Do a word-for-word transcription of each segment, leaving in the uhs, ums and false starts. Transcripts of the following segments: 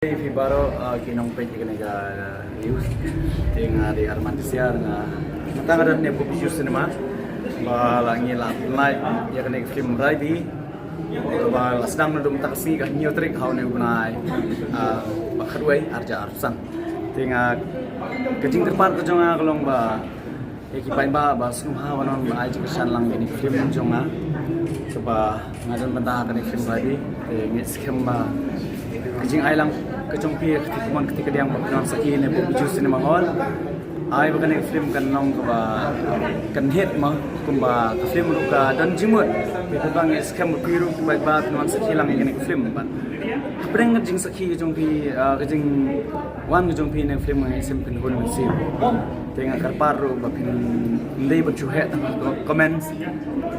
Phi baroh, uh, ki nongpeit ïa kane ka news. Te nga dei Arman Tissiar, nga tang rat ne Pop Bijou Cinema. Ba la ngi la pynlait ïa kane ka film Raibi. Ba la sdang naduh mynta ka sngi, ka hynñiew tarik ha une u bnai, uh, ba khatwei, arhajar arphew san. Te nga, ka jingkyrpad ka jong nga ka long ba ïa ki paidbah ba sngewbha ban wan ban ai jingkyrshan lang ïa kane ka film jong nga. Kaba nga don bynta ha kane ka film Raibi. Te nga ngeit skhem ba ka jingai lang ka jong phi, ka kti kamon ka kti kadiang ba phin wan sakhi ne Pop Bijou Cinema Hall. Ai ba kane ka film kan long kaba kan hit mo, kumba ka film ruh ka don jingmut. Te nga ngeit skhem ba phi ruh ki paidbah phin wan sakhi lang ïa kane ka film. Bad hapdeng ka jingsakhi ka jong phi, ah, ka jing wan ka jong phi na ka film, nga ngeit skhem phin hun mynsiem. Te nga kyrpad ruh ba phin ym dei ban shu heh tang ha comments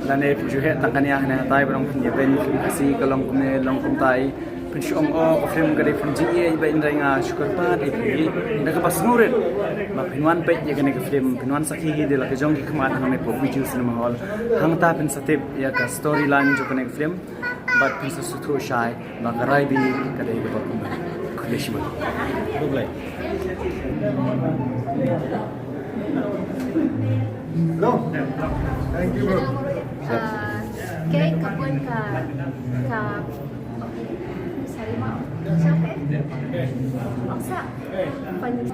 lane phin shu heh tang kane hangne hatai, ba dang phin ïa beiñ film Khasi ka long kumne long kumtai, phin shu ong, oh, ka film ka dei film jingïeit, ba hynrei nga shu kyrpad ïa phi da kaba sngewrit ba phin wan peit ïa kane ka film, phin wan sakhi hi da la ka jong ki khmat hangne Pop Bijou Cinema Hall. Hangta phin sa tip ïa ka storyline jong kane ka film. Bad phin sa sngewthuh shai ba ka Raibi ka dei kaba kumne. Khublei shibun. Khublei. Hello. Thank you, bro. Uh, okay, ka bun ka, ka, sorry, ma. Siapa? Maksa. Pan-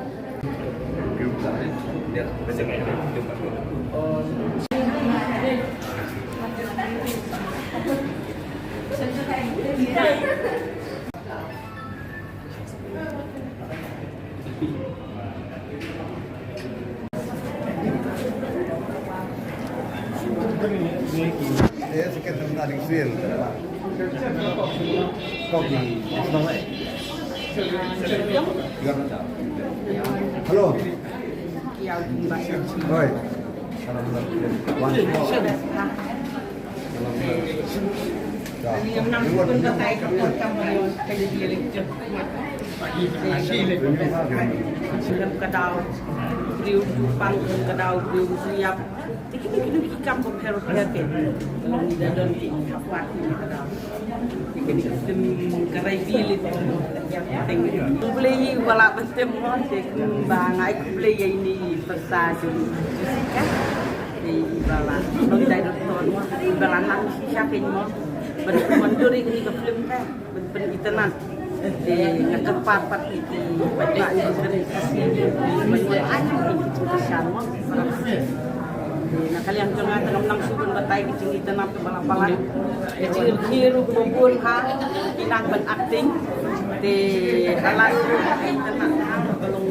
Hello. Oi. Ka daw briew pang, ka daw briew ïap. Te kine kine ki kam ba pher pher te. Long da don ki ka kwat ki ka daw. Kine ki film ka Raibi lei. Khublei ïa i ba la ban tem mo, te kumba nga ai khublei ïa ine i pyrsa jong i Jessica. Te i ba la long director mo, i ba la nang shisha kein mo. Ban ban dur ïa kine ka film ka. Ban pynitynnad. Te nga kyrpad pat ïa ki paidbah ïa ki Khasi ban wan ai jingkyrshan mo. Te na ka liang jong nga te ngam nang shu ban batai ka jingitynnad kaba la palat. Ka jingkyrkhu ruh kaba bun ha ki nang ban acting. Te ha la shu ka itynnad ha ka long.